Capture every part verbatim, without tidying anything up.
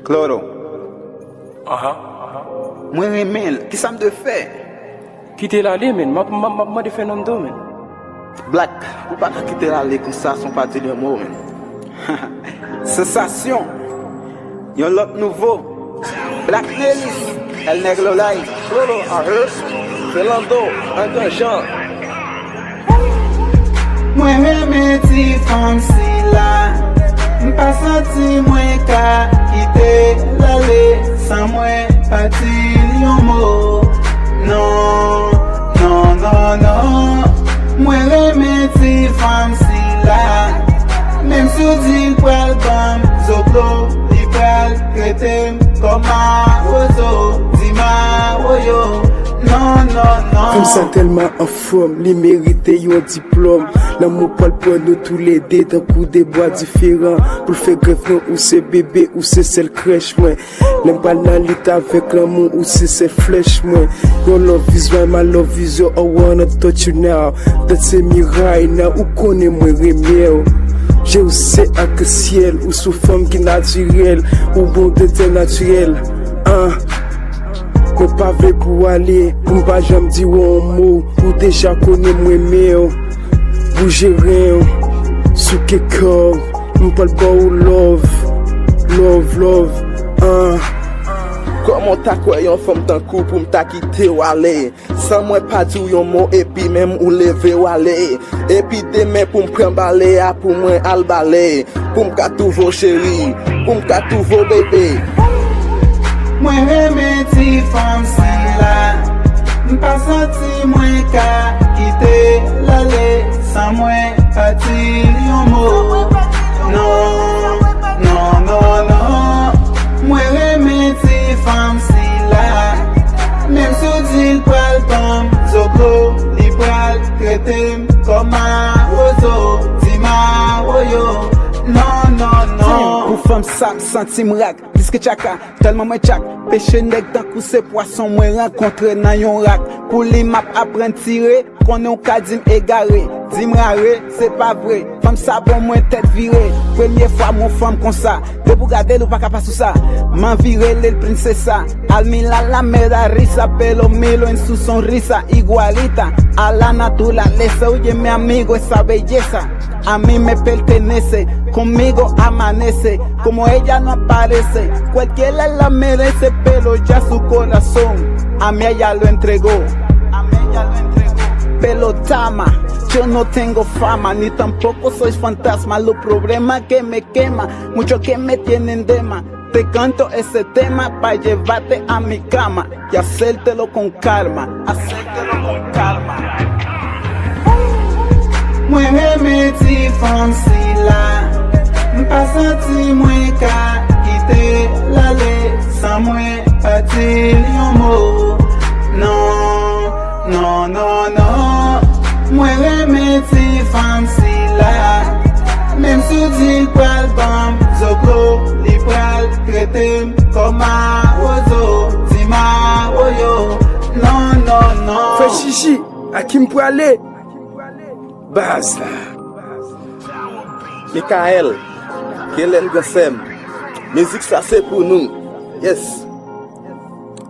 Claudio. Aha. Mwen renmen l. Kisa m dwe fè? Kite l ale, menn. M ap, m ap, m ap mande Fernando, menn. Black, ou pa ka kite l ale konsa san w pa di l yon mo, menn. Sansasyon. Yon lòt nouvo. Black Nelis, El Negro Live, Claudio, ahè, Fernando, Anganjan. Mwen renmen ti fanm sila. M pa santi mwen ka kite l ale san mwen pa di l yon mo. Non, non, non, non. Mwen renmen ti fanm sila. Menm si w di l pral ban m zoklo, li pral trete m kòm mawozo. Di mawoyo. Non, non, non. Fanm sa tèlman anfòm, li merite yon diplòm. Lanmou pral pran nou toulede tankou de bwa diferan. Pou l fè grèv nan ou se bebe, ou se sèl krèch mwen. Lè m pral nan lit avèk lanmou, ou se sèl flèch mwen. Your love is mine, my love is yours, I wanna touch you now. Danse miray nan, ou konnen mwen renmen w. Je w se ak syèl, ou sou fanm ki natirèl, ou bon de tè natirèl. Ah. Mwen pa vle pou w ale, pou m pa janm di w yon mo. Ou deja konnen mwen renmen w. Bouje ren w, souke kè w. M pral ba w love, love, love, ah. Kòman w ta kwè yon fanm tankou pou m ta kite w ale? San mwen pa di w yon mo epi menm ou leve w ale. Epi demen pou m pran bale a pou mwen al bale. Pou m ka twouve w cheri, pou m ka twouve w bebe. Mwen renmen ti fanm sila. M pa santi mwen ka kite l ale san mwen pa di l yon mo. Non, non, non, non. Mwen renmen ti fanm sila. Menm si w di l pral ban m zoklo, li pral trete m kòm mawozo. Di mawoyo. Non, non, non. Pou fanm sa, m santi m rak. Diske tchaka, tèlman mwen tchak. Peche nèg tankou se pwason mwen rankontre nan yon rak. Pou li m ap aprann tire, konnen w ka di m egare. Di m rare, se pa vre. Fanm sa bon mwen tèt vire. Premye fwa m wè yon fanm konsa. Depi w gade l, ou pa ka pa sou sa. M anvi rele l prinsesa. Al mira la me da risa, pelo milo en su sonrisa, igualita a la naturaleza. Oye, mi amigo, esa belleza. A mí me pertenece, conmigo amanece, como ella no aparece. Cualquiera la merece, pero ya su corazón a mí ella lo entregó. Pero dama, yo no tengo fama, ni tampoco soy fantasma. Los problemas que me quema, mucho que me tienen dema. Te canto ese tema pa llevarte a mi cama y hacértelo con calma, hacértelo con calma. Mwen renmen ti fanm sila. M pa santi mwen ka kite l ale san mwen pa di l yon mo. Non, non, non, non. Mwen renmen ti fanm sila. Menm si w di l pral ban m zoklo, li pral trete m kòm mawozo. Di mawoyo. Non, non, non. Frè Chichi, a ki m prale? Baz la. Mikael, Kelen Gran Sè m. Mizik sa se pou nou. Yes.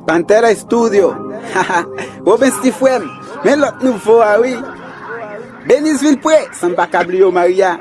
Pantera Studio. Robin Steve frè m. Men lòt nouvo a wi. Denise Villepre, san m pa ka bliye w Maria.